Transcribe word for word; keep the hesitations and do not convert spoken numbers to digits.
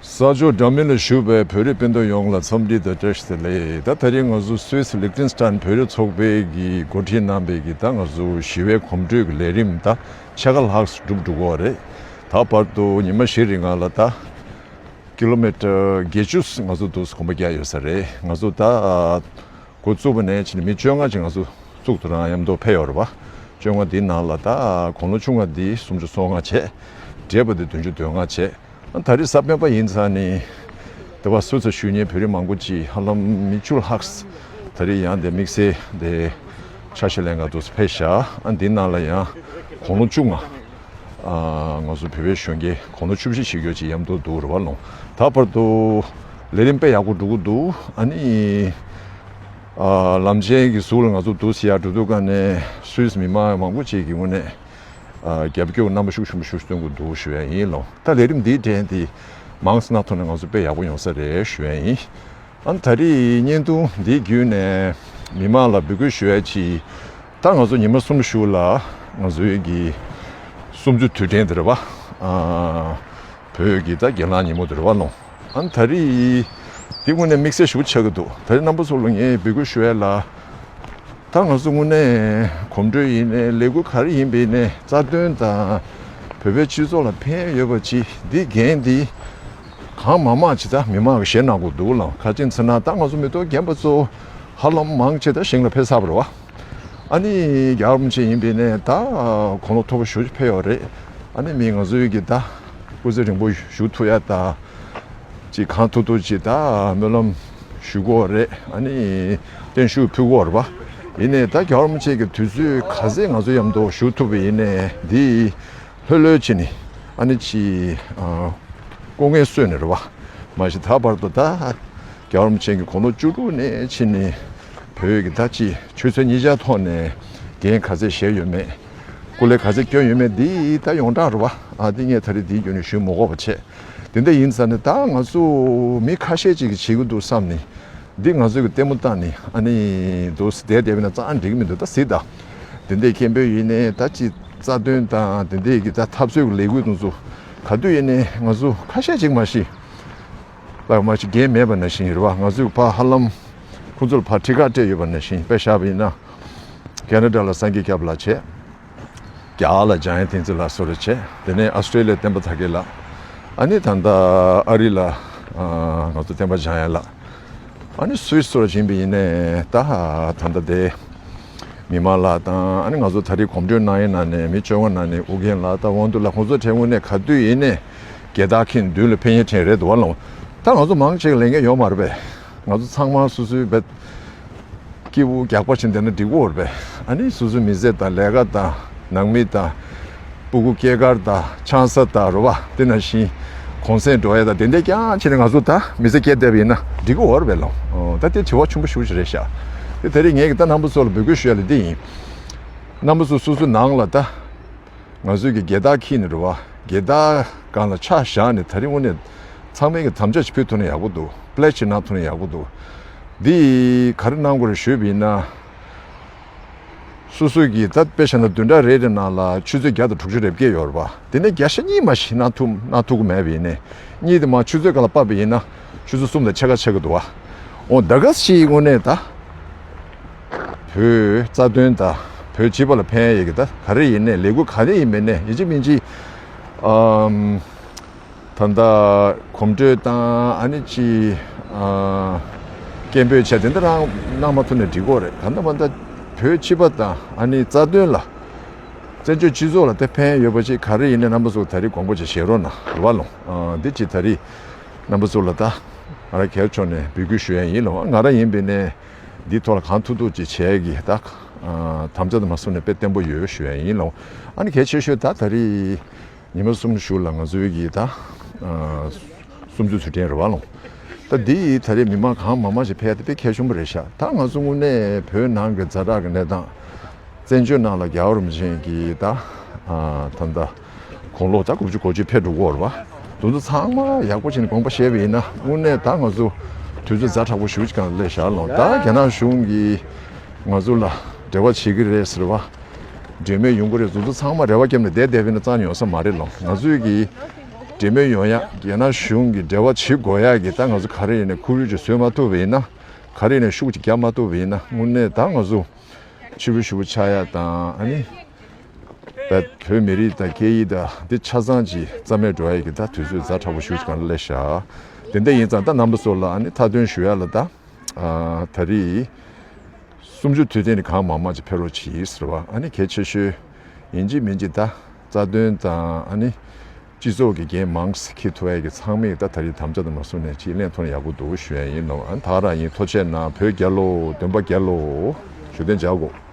ས་ཕྱོགས་འདྲ་མིན་ལ་བཞུགས་པའི་བོད་རིགས་སྤུན་ཟླ་ཡོངས་ལ་འཚམས་འདྲི་དང་བཀྲ་ཤིས་བདེ་ལེགས། ད་དེ་རིང་ང་ཚོ་སུད་སི་ལིག་ཏེན་སི་ཏན་བོད་རིགས་ཚོགས་པའི་གིས་འགོ་ཁྲིད་གནང་པའི་གི་ད་ང་ཚོ་ཞི་བའི་གོམ་བགྲོད་ཀྱི་ལས་རིམ་ད་ཕྱེད་ཀ་ལྷག་གྲུབ་འགྲོ་གི་ཡོད་རེད། ད་བར་དུ་ཉི་མ་བཞི་རིང་ལ་ད་ཀི་ལོ་མི་ཊར་བརྒྱད་ཅུ་ང་ཚོ་འདུག་གོམ་པ་རྒྱག་ཡོད་ས་རེད། ང་ཚོ་ད་འགོ་བཙུགས་པ་ནས་ཕྱིན་ནས་མི་བཅོ་ལྔ་ཅིག་ང་ཚོ་གཙུག་ཏུ་རང་མཉམ་དུ་ཕེབས་ཡོད་རེད་པ། བཅོ་ལྔ་འདིའི་ནང་ལ་ད་དགུང་ལོ་ཆུང་བ་འདི་སུམ་ཅུ་སོ་ལྔ་བྱས། བགྲེས་པ་འདི་བདུན་ཅུ་དོན་ལྔ་བྱས། ད་རེས་གཟའ་སྤེན་པ་ཡིན་ཙང་ནི་དེ་བ་སུད་སི་བཞུགས་མཁན་བོད་རིགས་མང་པོ་ཅིག་ཧ་ལམ་མི་བཅུ་ལྷག་ད་རེས་ཡང་དེ་དམིགས་བསལ་དེ་ཆ་ཤས་ལེན་ག་འདུག་ཕེབས་ཤག་ཨ་འདི་ནང་ལ་ཡང་དགུང་ལོ་བཅུ་ལྔ། ང་ཚོ་བོད་པའི་གཞོན་སྐྱེས་དགུང་ལོ་བཅུ་བཞི་བྱེད་རྒྱུ་ཅིག་མཉམ་དུ་འདུག་རེད་པ་ལོང་། ད་བར་དུ་ལས་རིམ་དཔེ་ཡག་པོ་འགྲོ་གི་འདུག་ཨ་ནི་ལམ་ཆེན་གྱི་ཟུར་ལ་ང་ཚོ་འདུག་སེ་ཡར་འགྲོ་དུས་ག་ནས་སུད་སི་མི་མང་མང་པོ་ཅིག་གི་ངོས་ནས་རྒྱབ་སྐྱོར་རྣམ་པ་ཤུགས་ཆེན་པོ་ཞིག་སྟོན་གྱི་འདུག་ཞུ་ཡ་ཡིན་ལོང་། ད་ལས་རིམ་འདིའི་གྲས་འདི་མང་སྣ་ཐོག་ནས་ང་ཚོ་དཔེ་ཡག་པོ་ཡོང་ས་རེད་ཞུ་ཡ་ཡིན། ཨ་ད་རེས་བརྙན་ཐུང་འདི་བརྒྱུད་ནས་མི་མང་ལ་འབོད་སྐུལ་ཞུ་ཡ་ཅིག་ད་ང་ཚོ་ཉི་མ་གསུམ་ཞུ་ལ་ང་ཚོའི་གི་གསུམ་བཅུ་དུས་དྲན་དེ་རེད་པ། ཨ་བོད་ཀྱི་ད་གྱེན་ལངས་ཉིན་མོ་དེ་རེད་པ་ལོང་། ཨ་ད་རེས་འདི་དངོས་གནས་དམིགས་བསལ་ཞེ་པོ་ཆགས་ཀྱི་འདུག་ད་རེས་རྣམ་པ་ཚོ་ལ་ངས་འབོད་སྐུལ་ཞུ་ཡ་ལ། ད་ང་ཚོ་དངོས་གནས་གོམ་བགྲོད་ཡིན་ནའི་ལས་འགུལ་ག་རེ་ཡིན་པ་ཡིན་ནའི་རྩ་དོན་དང་བོད་པའི་སྤྱི་ཚོགས་ལ་ཕན་ཡོད་པ་ཅིག་འདི་འགན་འདི་གང་མང་མང་ཅིག་ད་མི་མང་གིས་བཞེས་གནང་དགོས་འདུག་ལ། ག་ཅི་ཡིན་ཟེར་ན་ད་ང་ཚོ་མི་ཐོག་རྒན་པ་ཚོ་ཧ་ལམ་མང་ཆེ་ད་ཞིང་ལ་ཕེབས་ཚར་བ་རེད་པ། ཨ་ནི་རྒྱལ་བ་རིན་པོ་ཆེ་ཡིན་པ་ཡིན་ནའི་ད་དགུང་ལོ་མཐོ་པོ་ཞེ་པོ་ཅིག་ཕེབས་ཡོད་རེད། ཨ་ནི་མི་ང་ཚོའི་གི་ད་སྐུ་ཚེ་རིང་པོ་བཞུགས་ཐུབ་ཡ་ད། ཅིག་གང་ཐུབ་ཐུབ་ཅིག་ད་སྨོན་ལམ་ཞུ་དགོས་རེད། ཨ་ནི་བརྟན་བཞུགས་ཕུལ་དགོས་རེད་པ། ཡིན་ནའི་ད་རྒྱལ་བ་རིན་པོ་ཆེ་གི་དུས་ཚོད་ག་ཚད་ང་ཚོ་མཉམ་དུ་བཞུགས་ཐུབ་པ་ཡིན་ནའི་འདི་ལྷོད་ལྷོད་བྱས་ནས་ཨ་ནི་ཅིག་ཨ་སྐུ་ངལ་གསོས་ནས་རེད་པ། མ་གཞི་ད་བར་དུ་ད་རྒྱལ་བ་རིན་པོ་ཆེ་གི་དགུང་ལོ་བཅུ་དྲུག་ནས་ཕྱིན་ནས་བོད་ཀྱི་ད་ཅིག་ཆོས་ཚན་གཉིས་ཆར་ཐོག་ནས་འགན་ག་ཚད་བཞེས་ཡོད་མེད། སྐུ་ལས་ག་ཚད་བསྐྱོན་ཡོད་མེད་འདི་ད་ཡོངས་གྲགས་རེད་པ། ཨ་འདི་ངས་ད་རེས་འདིའི་བརྒྱུད་ནས་ཞུ་མི་དགོས་པ་བྱས། དེ་འདྲ་ཡིན་ཙང་ནི་ད་ང་ཚོ་མི་ཁ་ཤས་ཅིག་གིས་བྱེད་ཀྱི་འདུག་བསམ་ནས་འདི་ང་ཚོས་ཀྱི་ལྟད་མོ་བལྟས་ནས་ཨ་ནི་འདུག་སེ་བསྡད་བསྡད་པ་ན་ཙང་འགྲིག་གི་མི་འདུག་ད་གཟིགས་དང་། དེ་འདྲའི་སྐད་འབོད་ཡིན་ནའི་ད་ཅིག་རྩ་དོན་དང་དེ་འདྲའི་གི་ད་འཐབ་རྩོད་ཀྱི་ལས་འགུལ་དེ་ཚོ་ག་དུས་ཡིན་ནའི་ང་ཚོ་ཁ་ཤས་ཅིག་མ་གཞི་ལ་མ་གཞི་འགན་མེད་པ་ནང་བཞིན་རེད་པ། ང་ཚོས་ཕར་ཧ་ལམ་ཁོང་ཚོར་ཕར་ཁྲིད་ཁ་སྤྲད་ཡོད་པ་ནང་བཞིན་དཔེ་བཞག་པ་ཡིན་ན་ཁེ་ན་ཌ་ལ་སངས་རྒྱས་སྐྱབས་ལགས་བྱས། རྒྱ་གར་ལ་འཇམ་དབྱངས་བསྟན་འཛིན་ལགས་སོགས་རེ་བྱས། དེ་ནས་ཨ་སི་ཀྲེ་ལི་ཡ་བསྟན་པ་དར་རྒྱས་ལགས། ཨ་ནི་ད་ལྟ་ཨ་རི་ལ་ཨ་ང་ཚོ་བསྟན་པ་འཇམ་དབྱངས་ལགས། ཨ་ནི་སུད་སི་སོགས་ལ་ཕྱིན་པ་ཡིན་ནའི་ད་ད་ལྟ་དེ་མི་མང་ལགས་དང་ཨ་ནི་ང་ཚོ་ད་རེས་གོམ་བགྲོད་གནང་ཡས་ནང་ནས་མི་བཅོ་ལྔ་ནང་ནས་ཨུ་རྒྱན་ལགས་དང་དབང་འདུས་ལགས་ཁོང་ཚོ་གྲས་དངོས་གནས་ག་དུས་ཡིན་ནའི་རྒྱལ་དར་འཁྱེར་མདུན་ལ་ཕེབས་མཁན་གྲས་རེད་འདུག་བ་ལོང་། ད་ང་ཚོ་མང་ཆེ་གི་ལས་འགན་ཡོད་མ་རེད་པས། ང་ཚོ་ཚང་མ་སོ་སོའི་བེད་སྐྱིད་པོ་རྒྱག་པ་བྱས་བསྡད་ན་འགྲིག་གི་ཡོད་རེད་པས། ཨ་ནི་སོ་སོའི་མི་ཚེ་དང་ལས་ཀ་དང་ནང་མི་དང་སྤུ་གུ་སྐྱེས་སྐར་དང་ཆང་ས་དང་རེད་པ། དེ་ནང་བཞིན་གུང་སེང་འགྲོ་ཡ་དང་དེ་འདྲས་རྐྱང་བྱས་ནས་ང་ཚོ་ད་མི་ཚེ་སྐྱེལ་བསྡད་པ་ཡིན་ན་འགྲིག་གི་ཡོད་རེད་པས་ལོ། ཨོ་ད་དེ་དྲི་བ་ཆེན་པོ་ཞེ་པོ་ཅིག་རེད་ཤག་དེ་དེ་རིང་ངས་ཀྱི་ད་རྣམ་པ་ཚོ་ལ་འབོད་སྐུལ་ཞུ་ཡ་ལ་འདི་ཡིན། རྣམ་པ་ཚོ་སོ་སོའི་ནང་ལ་ད། ང་ཚོས་ཀྱི་རྒྱལ་དར་འཁྱེར་ནས་རེད་པ། རྒྱལ་དར་སྒང་ལ་ཆ་བཞག་ནས་ད་རིང་དངོས་གནས་ཚང་མས་ཀྱི་དམ་བཅའ་ཞིག་ཕུལ་ཐུབ་ན་ཡག་པོ་འདུག་པི་ལེ་ཇི་ཞིག་གནང་ཐུབ་ན་ཡག་པོ་འདུག་འདི་ག་རེ་གནང་དགོས་རེད་ཞུས་པ་ཡིན་ན། སོ་སོས་ཀྱི་ད་དཔེ་བཞག་ན་བདུན་ཕྲག་རེ་རེ་ནང་ལ་ཆུ་ཚོད་བརྒྱ་དང་དྲུག་ཅུ་རེ་བརྒྱད་ཡོད་རེད་པ། དེ་ནས་བརྒྱ་ཆ་གཉིས་མ་ཞིག་གནང་ཐུབ་གནང་ཐུབ་ཀྱི་མེད་པ་ཡིན་ནའི་གཉིས་དེ་མ་ཆུ་ཚོད་སྒང་ལ་ཕབ་པ་ཡིན་ན་ཆུ་ཚོད་གསུམ་དང་ཕྱེད་ཀ་ཆགས་ཀྱི་འདུག་བ། འོ་ད་ག་ཞིག་དངོས་གནས་ད། བོད་རྩ་དོན་དང་བོད་སྤྱི་པ་ལ་ཕན་ཡས་ཀྱི་ད་ག་རེ་ཡིན་ནའི་ལས་འགུལ་ག་རེ་ཡིན་མིན་ནའི་ཡིན་གཅིག་མིན་གཅིག་ཨམ། ད་ལྟ་གོམ་བགྲོད་དང་ཨ་ནི་ཅི་ཨ། སྐད་འབོད་བྱས་དེ་འདྲ་རང་གནང་མ་ཐུབ་ནའི་འགྲིག་གི་རེད། ད་ལྟ་མ་ད་བོད་སྤྱི་པ་དང་ཨ་ནི་རྩ་དོན་ལ་བཙན་བྱོལ་སྤྱི་ཚོགས་ལ་དེ་ཕན་ཡོད་པ་ཅིག་ག་རེ་ཡིན་ནའི་རྣམ་པ་ཚོ་ད་རེས་དགོངས་པ་ཅིག་བཞེས་རོགས་གནང་རེད་བ་ལོ། ཨ་འདི་ཅིག་ད་རེས་རྣམ་པ་ཚོ་ལ་ད་ང་རང་གལ་ཆོག་ནས་འབོད་སྐུལ་ཞུ་ཡ་ཡིན་ལོ། ང་རང་ཡིན་པའི་ནས། འདིའི་ཐོག་ལ་གང་ཐུབ་ཐུབ་ཅིག་བྱས་ཀྱི་ད། དམ་བཅའ་དུ་མ་སོང་ནས་དཔེ་བརྟན་པོ་ཡོད་ཞུ་ཡ་ཡིན་ལོ། ཨ་ནི་གལ་ཆེ་ཤོས་ད་ད་རེས་ཉི་མ་གསུམ་ཞུ་ལ་ང་ཚོའི་གི་ད། གསུམ་བཅུ་དུས་དྲན་རེད་བ་ལོ། ད་འདི་ད་རེས་མི་མང་གང་མང་མང་ཞིག་ཕེབས་ཏེ་དཔེ་གལ་ཆེན་པོ་རེད་ཤག་ད་ང་ཚོ་དངོས་གནས་བོད་ནང་གི་ཛ་དྲག་གི་གནས་སྟངས། བཙན་བྱོལ་ནང་ལ་རྒྱལ་བ་རིན་པོ་ཆེ་གི་ད། ད་ད། དགུང་ལོ་ད་དགུ་བཅུ་གོ་གཅིག་ཕེབས་འགྲོ་གི་ཡོད་རེད་པ། དེ་ཚོ་ཚང་མ་ཡག་པོ་བྱས་ནས་དགོངས་པ་བཞེས་པ་ཡིན་ན་དངོས་གནས་ད་ང་ཚོ་དུས་ཚོད་ཛ་དྲག་པོ་ཞེ་པོ་ཅིག་སྒང་ལ་སླེབས་ཤག་ལོ། ད་རྒྱ་ནག་གཞུང་གིས་ང་ཚོ་ལ་འབྲེལ་བ་བྱེད་ཀྱི་རེད་ཟེར་བ། འབྲེལ་མོལ་ཡོང་གི་རེད། དེ་ཚོ་ཚང་མ་རེ་བ་བརྒྱབ་ནས་བསྡད་བསྡད་པ་ཡིན་ན་རྩ་ནས་ཡོང་ས་མ་རེད་ལོ། ང་ཚོས་ཀྱི་ འབྲེལ་མོལ་ཡོང་ཡག་རྒྱ་ནག་གཞུང་གི་འབྲེལ་བ་བྱེད་དགོས་ཡག་གི་ད་ང་ཚོ་ག་རེ་ཡིན་ནའི་ཁུར་ཡུག་ཅིག་བཟོས་མ་ཐུབ་པ་ཡིན་ན། ག་རེ་ཡིན་ནའི་ཤུགས་ཅིག་རྒྱག་མ་ཐུབ་པ་ཡིན་ན། དངོས་གནས་ད་ང་ཚོ་ཕྱི་པོ་ཞུ་བོ་ཆགས་ཡག་དང་། ཨ་ནི་ད་བོད་མི་རིགས་དང་སྐད་ཡིག་དང་འདི་ཆ་ཚང་ཅིག་རྩ་མེད་འགྲོ་ཡག་གི་ད་དུས་ཚོད་ཛ་དྲག་པོ་ཞེ་པོ་ཅིག་སྒང་ལ་སླེབས་ཤག་དེ་འདྲ་ཡིན་ཙང་ད་རྣམ་པ་ཚོ་ལ་ཨ་ནི་མཐའ་དོན་ཞུ་ཡག་ལ་ད་ཨ་ད་རེས་གསུམ་བཅུ་དུས་དྲན་གྱི་གང་མང་མང་ཅིག་ཕེབས་རོགས་གྱིས་ཟེར་བ། ཨ་ནི་གལ་ཆེ་ཤོས་ཡིན་གཅིག་མིན་གཅིག་ད་རྩ་དོན་དང་། ཨ་ནི་སྤྱི་ཚོགས་ཀྱི་འགན་མང་ཙམ་འཁྱེར་ཐུབ་ཡག་གི་ཚང་མས་ད་ད་རེས་དམ་བཅའ་དང་མ་བཟུང་ནས་ཅིག་ལེན་ཐུབ་ན་ཡག་པོ་འདུག་ཞུ་ཡག་ཡིན་ནོ། ཨ་ནི་ད་ག་རང་ཡིན། ཐུགས་རྗེ་གནང་། བོད་རྒྱལ་ལོ། བདེན་པ་རྒྱལ་ལོ། བཞུགས་གདན་འཇགས་དགོས།